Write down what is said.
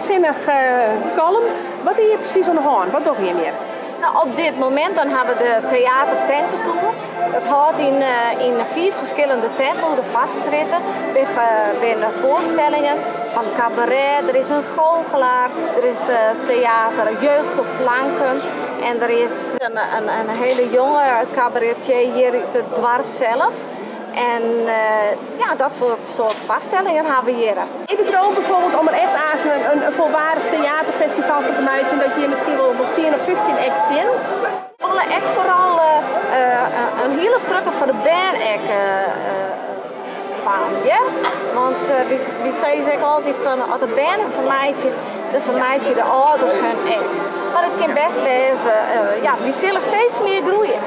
sinnich Kollum. Wat is hjir presys oan de hân? Wat dogge jim hjir? No, op dit momint dan ha we de theater tentetoer. Dat hâldt yn, yn fiif ferskillende tenten oer de Foarstrjitte. Binne foarstellingen fan kabaret, der is in goochelaar, der is theater Jeugd op Planken en der is in hiele jonge kabaretier hjir út it doarp sels. En ja, dat soart foarstellingen ha we hjir. Is de droom bijvoorbeeld om der echt aanst in folwaardich teaterfestival fan te meitsjen, dat je hjir miskien wol 10 of 15 acts stean? We wolle ek foaral in hiele protte foar de bern ek dwaan, ja? Want wy sizze ek altyd fan as de bern it fermeitsje, dan fermeitsje de âlders hun ek. Mar it kin bêst wêze, ja, wy sille steeds mear groeie.